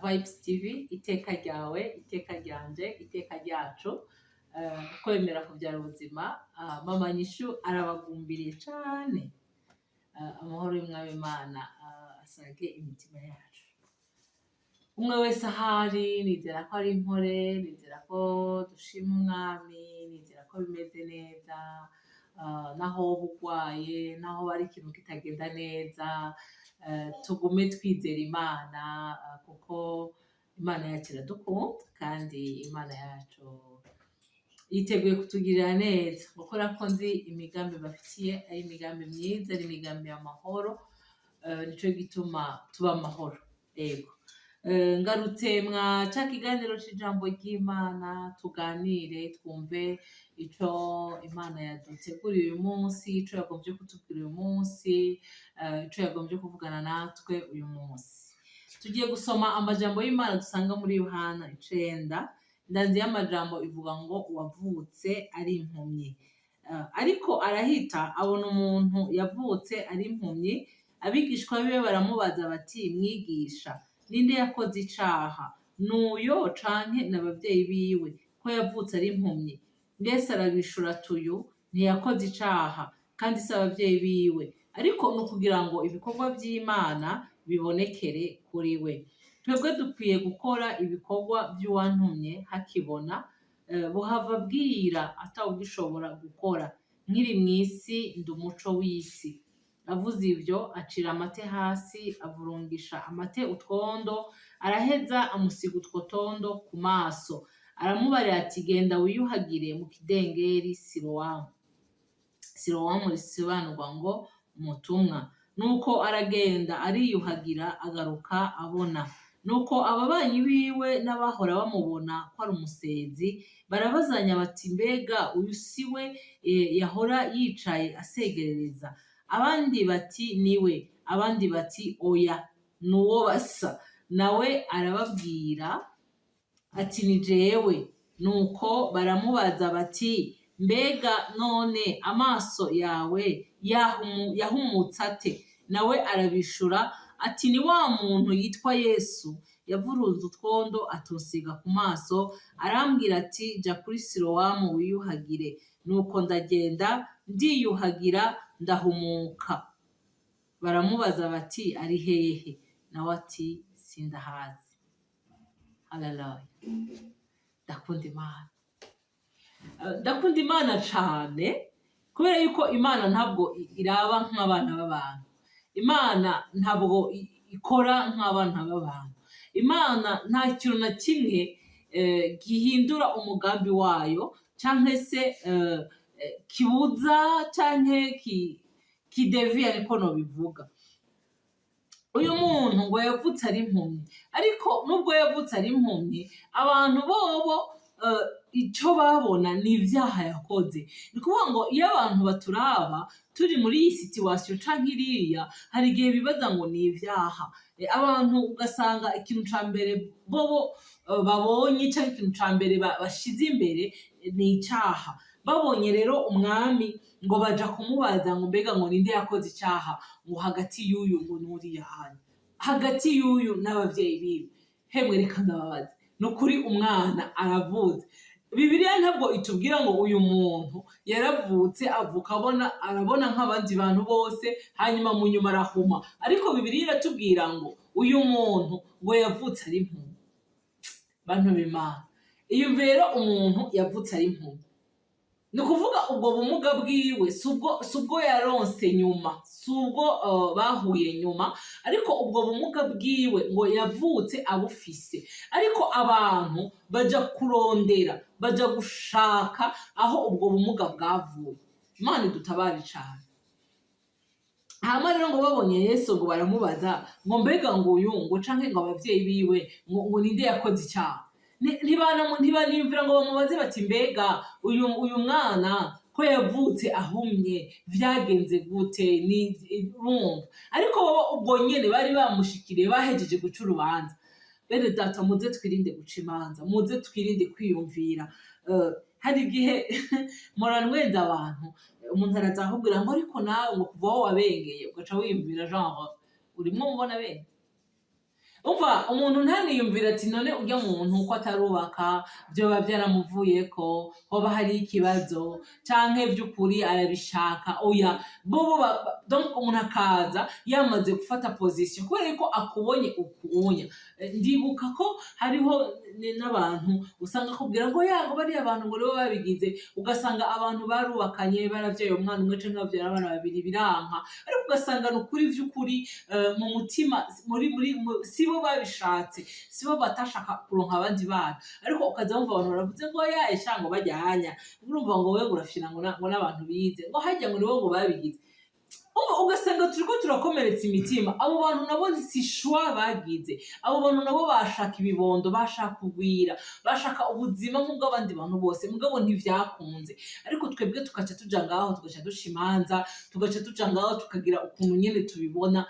Vibes TV, iteka ryawe, iteka ryanje, iteka ryacu. Kwemera kubyara ubuzima. Mama Nyishu arabagumbiriye cane. Amahoro y'Umwami Imana asage imitima yacu. Umwe wese ahari, nizera ko ari impore, nizera ko dushima Umwami, nizera ko bimeze neza. Naho woba urwaye, naho hari ikintu kitagenda neza, tugume twizera Imana, kuko Imana yacu iradukunda kandi Imana yacu yiteguye kutugirira neza. Gukora ko nzi imigambi bafitiye ari imigambi myiza, ari imigambi y'amahoro, nico gituma tuba amahoro. Yego. Ngarutse mwa ca kiganiro c'ijambo ry'Imana, tuganire, twumve ico Imana yaduteguriye uyu munsi, ico yagombye kutubwira uyu munsi, ico yagombye kuvugana natwe uyu munsi. Tugiye gusoma amajambo y'Imana dusanga muri Yohana 9. Indanzi y'amajambo ivuga ngo uwavutse ari impumyi. Ariko arahita abona umuntu yavutse ari impumyi, abigishwa biwe baramubaza bati: "Mwigisha, ninde yakoze icaha, n'uyo canke n'abavyeyi biwe, ko yavutse ari impumyi?" Yesu arabishura ati: "Uyu ntiyakoze icaha, kandi si abavyeyi biwe, ariko ni ukugira ngo ibikorwa vy'Imana bibonekere kuri we. Twebwe dukwiye gukora ibikorwa vy'uwantumye hakibona, buhava bwira atawugishobora gukora. Nkiri mw'isi ndi umuco w'isi." Avuze ivyo, acira amate hasi, avurungisha amate utwondo, araheza amusiga utwo tondo ku maso. Aramubarira ati: "Genda wiyuhagire mu kidengeri Silowamu." Silowamu risobanurwa ngo umutumwa. Nuko aragenda, ariyuhagira, agaruka abona. Nuko ababanyi biwe n'abahora bamubona ko ari umusezi barabazanya bati: "Mbega uyu si we yahora yicaye asegerereza?" Abandi bati: "Niwe." Abandi bati: "Oya, nuwo basa." Nawe arababwira ati: "Ni jewe." Nuko baramubaza bati: "Mbega none amaso yawe yahumutse ate?" Nawe arabishura ati: "Ni wa muntu yitwa Yesu yavuruze utwondo atusiga ku maso, arambwira ati: 'Ja kuri Silowamu wiyuhagire.' Nuko ndagenda, ndiyuhagira, ndahumuka." Baramubaza bati: "Ari hehe?" Nawe ati: "Sindahazi." Haleluya! Ndakunda Imana. Ndakunda Imana cane, kubera yuko Imana ntabwo iraba nk'abana b'abantu. Imana ntabwo ikora nk'abana b'abantu. Imana nta kintu na kimwe gihindura umugambi wayo canke se kibuza canke kideviya, niko nobivuga. Uyu muntu ngo yavutse ari impumyi, ariko nubwo yavutse ari impumyi, abantu bobo ico babona ni ivyaha yakoze. Ni ukuvuga ngo iyo abantu baturaba turi muri iyi situation canke iriya, hari igihe bibaza ngo ni ivyaha. Abantu ugasanga ikintu ca mbere bobo babonye canke ikintu ca mbere bashize imbere ni icaha. Babonye rero Umwami, ngo baja kumubaza ngo: "Mbega ngo ninde yakoze icaha, ngo hagati y'uyu ngo n'uriya hanya, hagati y'uyu n'abavyeyi biwe?" Hemwe, reka ndababaze, ni ukuri, umwana aravutse, Bibiliya ntabwo itubwira ngo uyu muntu yaravutse, avuka abona, arabona nk'abandi bantu bose, hanyuma mu nyuma arahuma, ariko Bibiliya iratubwira ngo uyu muntu ngo yavutse ari impumyi. Bantu b'Imana, iyumve rero, umuntu yavutse ari impumyi, ni ukuvuga ubwo bumuga bwiwe si ubwo yaronse nyuma, si ubwo bahuye nyuma, ariko ubwo bumuga bwiwe ngo yavutse abufise. Ariko abantu baja kurondera, baja gushaka aho ubwo bumuga bwavuye. Imana idutabare cane. Hama rero ngo babonye Yesu, ngo baramubaza ngo: "Mbega ngo uyu ngo canke ngo abavyeyi biwe, ngo ninde yakoze icyaha?" Ntibaniyumvira ngo bamubaze bati: "Mbega uyu mwana ko yavutse ahumye, vyagenze gute?" Ni urumva, ariko bo ubwo nyene bari bamushikiriye, bahejeje guca urubanza. Bene data, muze twirinde guca imanza, muze twirinde kwiyumvira. Hari igihe muranwenza abantu, umuntu araza akubwira ngo: "Ariko nawe ngo kuva aho wabengeye," ugaca wiyumvira genre urimwo mubona bene. Umva, umuntu ntaniyumvira ati: "None urya muntu ko atarubaka, vyoba vyaramuvuyeko, hoba hari ikibazo, canke vy'ukuri arabishaka?" Oya, bobo donc umuntu akaza yamaze gufata position kubera yuko akubonye ukunya. Ndibuka ko hariho n'abantu usanga akubwira ngo ya, ngo bariya abantu ngo nibo babigize. Ugasanga abantu barubakanye, baravyaye umwana umwe canke bavyara abana babiri, biranka, ariko ugasanga ni ukuri vy'ukuri, mu mutima muri sibo babishatse, sibo batashaka kuronka abandi bana. Ariko ukaza wumva abantu baravuze ngo ya, esha, ngo bajyanya, urumva ngo wewe urafyina, ngo n'abantu bize, ngo harya ngo nibo ngo babigize. Umva, ugasanga turiko turakomeretsa imitima. Abo bantu nabo si choix bagize. Abo bantu nabo bashaka ibibondo, bashaka kugwira, bashaka ubuzima nk'ubw'abandi bantu bose, mugabo ntivyakunze. Ariko twebwe tugaca tuja ngaho, tugaca duca imanza, tugaca tuja ngaho tukagira ukuntu nyene tubibona.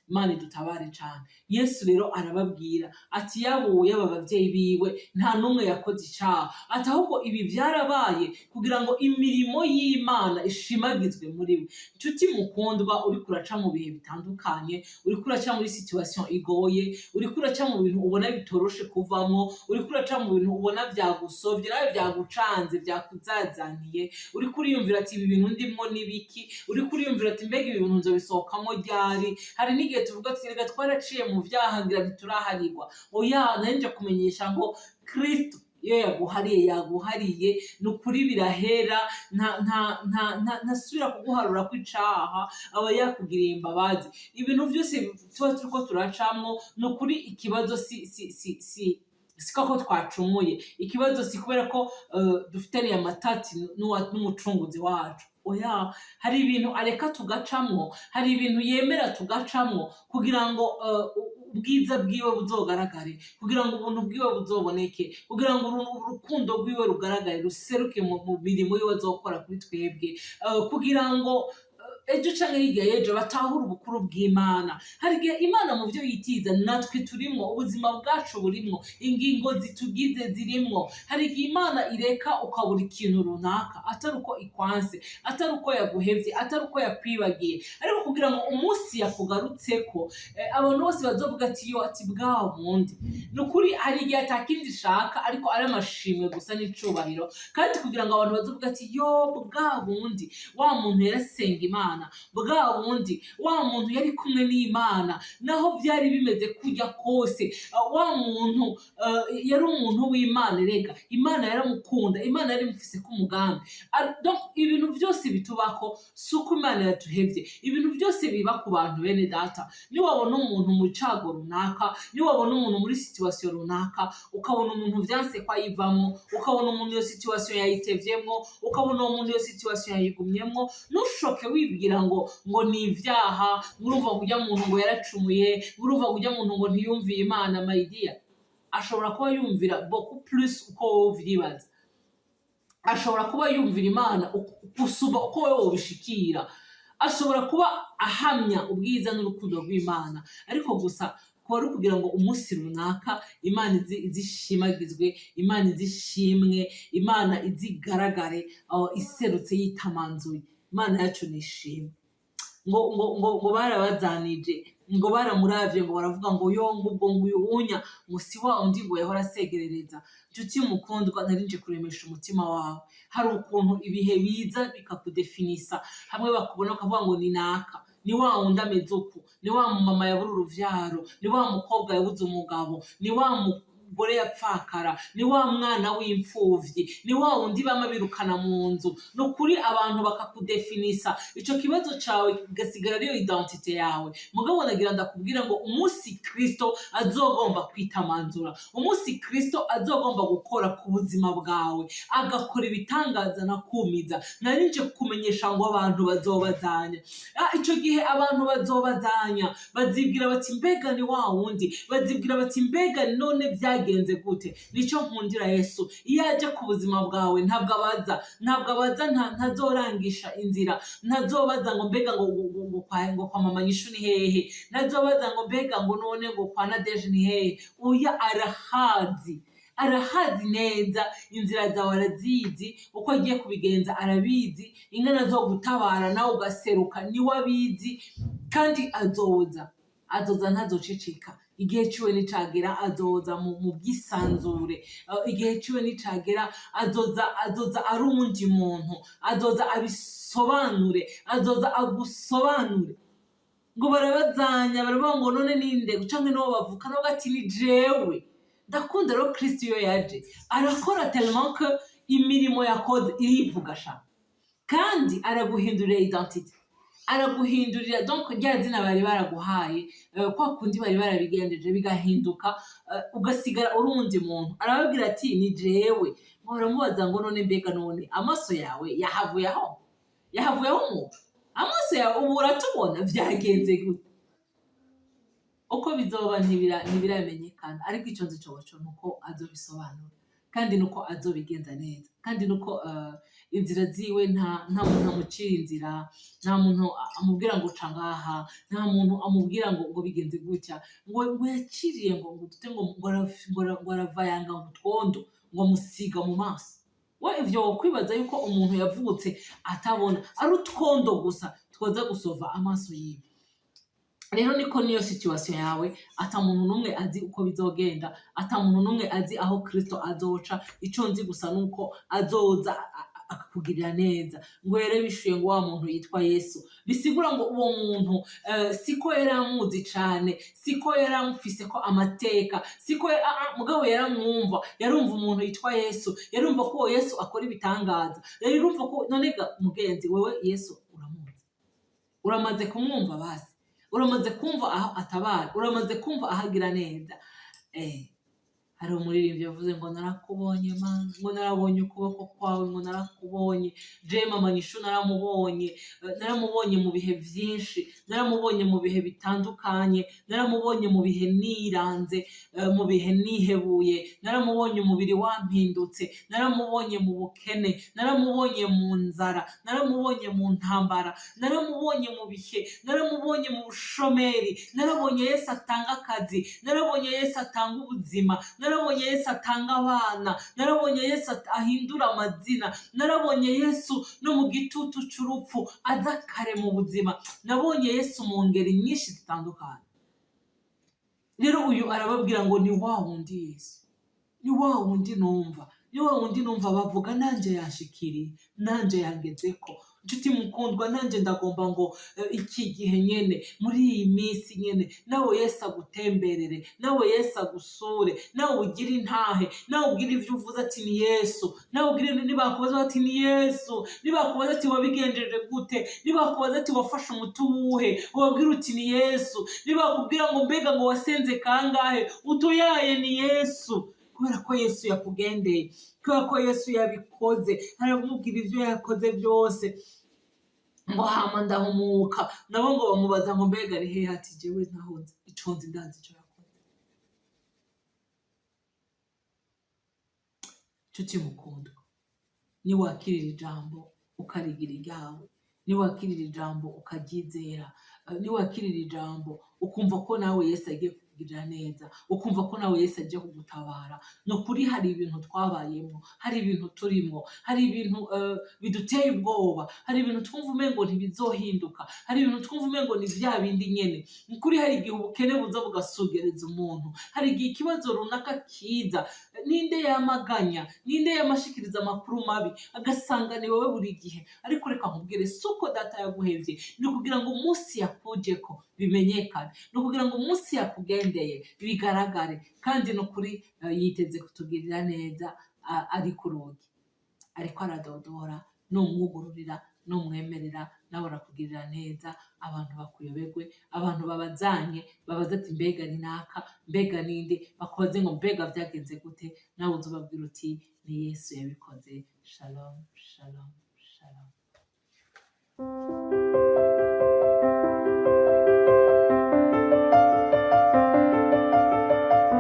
Imana idutabare cane. Yesu rero arababwira ati yabuye aba bavyeyi biwe, nta n'umwe yakoze icaha, ati ahubwo ibi vyarabaye kugira ngo imirimo y'Imana ishimagizwe muri we. Nshuti mukundwa, uriko uraca mu bihe bitandukanye, uriko uraca muri situation igoye, uriko uraca mu bintu ubona bitoroshe kuvamwo, uriko uraca mu bintu ubona vyagusovye, nawe vyagucanze, vyakuzazaniye, uriko uriyumvira ati: "Ibi bintu ndimwo n'ibiki?" Uriko uriyumvira ati: "Mbega ibi bintu nzobisohokamwo ryari?" Hari n'igihe tuvuga ati: "Reka twaraciye mu vyaha, ngira ntituraharirwa." Oya, nari nje kumenyesha ngo Kristo iyo yaguhariye, yaguhariye, ni ukuri birahera. Nta nta nta nta ntasubira kuguharura kw'icaha, aba yakugiriye imbabazi. Ibintu byose tuba turiko turacamwo, ni ukuri ikibazo si ko twacumuye. Ikibazo si kubera ko dufitaniye amatati n'umucunguzi wacu. Oya, hari ibintu areka tugacamwo, hari ibintu yemera tugacamwo kugira ngo ubwiza bwiwe buzogaragare, kugira ngo ubuntu bwiwe buzoboneke, kugira ngo urukundo rwiwe rugaragare, ruseruke mu mirimo yiwe azokora kuri twebwe, kugira ngo ejo canke hirya y'ejo batahure ubukuru bw'Imana. Hari igihe Imana mu vyo yitiza natwe turimwo, ubuzima bwacu burimwo, ingingo zitugize zirimwo. Hari igihe Imana ireka ukabura ikintu runaka, atari uko ikwanse, atari uko yaguhevye, atari uko yakwibagiye, ariko kugira ngo umunsi yakugarutseko, abantu bose bazovuga ati: "Yo," ati: "Bwa bundi ni ukuri." Hari igihe atakindi ishaka ariko ari amashimwe gusa n'icubahiro, kandi kugira ngo abantu bazovuga ati: "Yo, bwa bundi wa muntu yarasenga Imana, bwa bundi wa muntu yari kumwe n'Imana naho byari bimeze kujya kose, wa muntu yari umuntu w'Imana, rega Imana yaramukunda, Imana yari imufise k'umugambi." Donc ibintu byose bitubako si uko Imana yatuhevye. Ibintu byose biba ku bantu, bene data, niwabona umuntu mu cago runaka, niwabona umuntu muri situation runaka, ukabona umuntu vyanse ko ayivamwo, ukabona umuntu iyo situation yayitevyemwo, ukabona uwo muntu iyo situation yayigumyemwo, ntushoke wibwira ngo ni ivyaha, ngo urumva ngo ujya muntu ngo yaracumuye, ngo urumva ngo ujya muntu ngo ntiyumviye Imana. My dear, ashobora kuba yumvira beaucoup plus uko wowe uvyibaza. Ashobora kuba yumvira Imana gusumba uko wowe wobishikira. Ashobora kuba ahamya ubwiza n'urukundo rw'Imana, ariko gusa kuba ari ukugira ngo umunsi runaka Imana izishimagizwe, Imana izishimwe, Imana izigaragare aho iserutse yitamanzuye. Imana yacu nishimwe. Ngo barabazanije, ngo baramuravye, ngo baravuga ngo: "Yo," ngo ubwo ngo uyu unya ngo si wa undi ngo yahora asegerereza. Nshuti mukundwa, nari nje kuremesha umutima wawe. Hari ukuntu ibihe biza bikakudefinisa, hamwe bakubona bakavuga ngo ni naka, ni wa wundi ameze uku, ni wa mumama yabura uruvyaro, ni wa mukobwa yabuze umugabo, ni wa mugore yapfakara, ni wa mwana w'imfuvyi, ni wa wundi bama birukana mu nzu. Ni ukuri abantu bakakudefinisa, ico kibazo cawe kigasigara ariyo identité yawe. Mugabo nagira ndakubwira ngo umunsi Kristo azogomba kwitamanzura, umunsi Kristo azogomba gukora ku buzima bwawe, agakora ibitangaza nakumiza, nari nje kukumenyesha ngo abantu bazobazanya. Ico gihe abantu bazobazanya, bazibwira bati: "Mbega ni wa wundi?" Bazibwira bati: "Mbega none byagenze gute?" Nico nkundira Yesu: iyo aje ku buzima bwawe, ntabwo abaza, ntabwo abaza, ntazorangisha inzira, ntazobaza ngo: "Mbega ngo kwa mama Nyishu ni hehe?" Ntazobaza ngo: "Mbega ngo none ngo kwa Nadeje ni hehe?" Oya, arahazi, arahazi neza inzira zawe, arazizi uko agiye kubigenza, arabizi ingana zo gutabara nawe ugaseruka, niwe abizi. Kandi azoza, azoza, ntazoceceka. Igihe ciwe nicagera azoza mu bwisanzure. Igihe ciwe nicagera azoza ari uwundi muntu, azoza abisobanure, azoza agusobanure. Ngo barabazanya, baravuga ngo none ninde, canke n'uwo bavuka nawe ati ni jewe. Ndakunda rero Kristo, iyo yaje arakora tellement que imirimo yakoze irivuga sha. Kandi araguhindurira identité, araguhindurira donc rya zina bari baraguhaye, kwa kundi bari barabigendeje bigahinduka, ugasigara uri uwundi muntu. Arababwira ati ni jewe. Ngo baramubaza ngo none mbega none amaso yawe yahavuye aho, yahavuye aho umuntu amaso yawe ubu uratubona, vyagenze gute? Uko bizoba ntibiramenyekana, ariko ico nzi coco nuko azobisobanura, kandi nuko azobigenza neza, kandi nuko inzira ziwe nta muntu amucira inzira, nta muntu amubwira ngo ca ngaha, nta muntu amubwira ngo bigenze gutya, ngo yaciriye ngo dute ngo aravayanga ngo utwondo ngo amusiga mu maso. We ivyo wokwibaza yuko umuntu yavutse atabona ari utwondo gusa twoza gusova amaso yiwe. Rero niko niyo situation yawe, ata muntu n'umwe azi uko bizogenda, ata muntu n'umwe azi aho Kristo azoca. Ico nzi gusa nuko azoza akakugirira neza. Ngo yarabishuye ngo wa muntu yitwa Yesu, bisigura ngo uwo muntu siko yari amuzi cane, siko yari amufise ko amateka, siko mugabo yaramwumva, yarumva umuntu yitwa Yesu, yarumva ko uwo Yesu akora ibitangaza, yarumva ko. None ga mugenzi wewe, Yesu uramuzi? Uramaze kumwumva? Basi uramaze kumva aho atabara? Uramaze kumva aho agira neza? Hari umuririmbyi yavuze ngo narakubonye Mana, ngo narabonye ukuboko kwawe, ngo narakubonye. Je mama Nyishu naramubonye, naramubonye mu bihe vyinshi, naramubonye mu bihe bitandukanye, naramubonye mu bihe niranze, mu bihe nihebuye, naramubonye umubiri wampindutse, naramubonye mu bukene, naramubonye mu nzara, naramubonye mu ntambara, naramubonye mu bihe, naramubonye mu bushomeri, narabonye Yesu atanga akazi, narabonye Yesu atanga ubuzima, narabonye Yesu atanga abana, narabonye Yesu ahindura amazina, narabonye Yesu no mu gitutu c'urupfu aza kare mu buzima, nabonye Yesu mu ngeri nyinshi zitandukanye. Rero uyu arababwira ngo ni wa wundi Yesu, ni wa wundi numva, ni wa wundi numva bavuga, nanje yanshikiriye, nanje yangezeko. Nshuti mukundwa, nanje ndagomba ngo iki gihe nyene, muri iyi minsi nyene, nawe Yesu agutemberere, nawe Yesu agusure, nawe ugire intahe, nawe ugire ivyo uvuze ati ni Yesu, nawe ugire nibakubaza ati ni Yesu, nibakubaza ati wabigenjeje gute, nibakubaza ati wafashe umuti uwuhe, ubabwire uti ni Yesu. Nibakubwira ngo mbega ngo wasenze kangahe, utoyaye ni Yesu, kubera ko Yesu yakugendeye, kubera ko Yesu yabikoze. Aramubwira ivyo yakoze byose, ngo hama ndahumuka. Nabo ngo bamubaza ngo mbega ari hehe? Ati jewe ntaho nzi, ico nzi ndazi ico yakoze. Nshuti mukundwa, niwakirira ijambo ukarigira iryawe, niwakirira ijambo ukaryizera, niwakirira ijambo ukumva ko nawe Yesu agiye kukugirira neza, ukumva ko nawe Yesu agiye kugutabara. Ni ukuri hari ibintu twabayemo, hari ibintu turimo, hari ibintu biduteye ubwoba, hari ibintu twumva umengo ntibizohinduka, hari ibintu twumva umengo ni vya bindi nyene. Ni ukuri hari igihe ubukene buza bugasugereza umuntu, hari igihe ikibazo runaka kiza. Ninde yamaganya, ninde yamashikiriza amakuru mabi, agasanga ni wowe buri gihe? Ariko reka nkubwire, si uko data yaguhevye, ni ukugira ngo umunsi yakujeko bimenyekane, ni ukugira ngo umunsi yakugendeye bigaragare. Kandi ni ukuri yiteze kutugirira neza, ari ku rugi ariko aradodora. Numwugururira, numwemerera, nawe arakugirira neza, abantu bakuyoberwe, abantu babazanye babaze ati mbega ni naka, mbega ninde, bakubaze ngo mbega vyagenze gute, nawe uze ubabwira uti ni Yesu yabikoze. Shalom, shalom, shalom.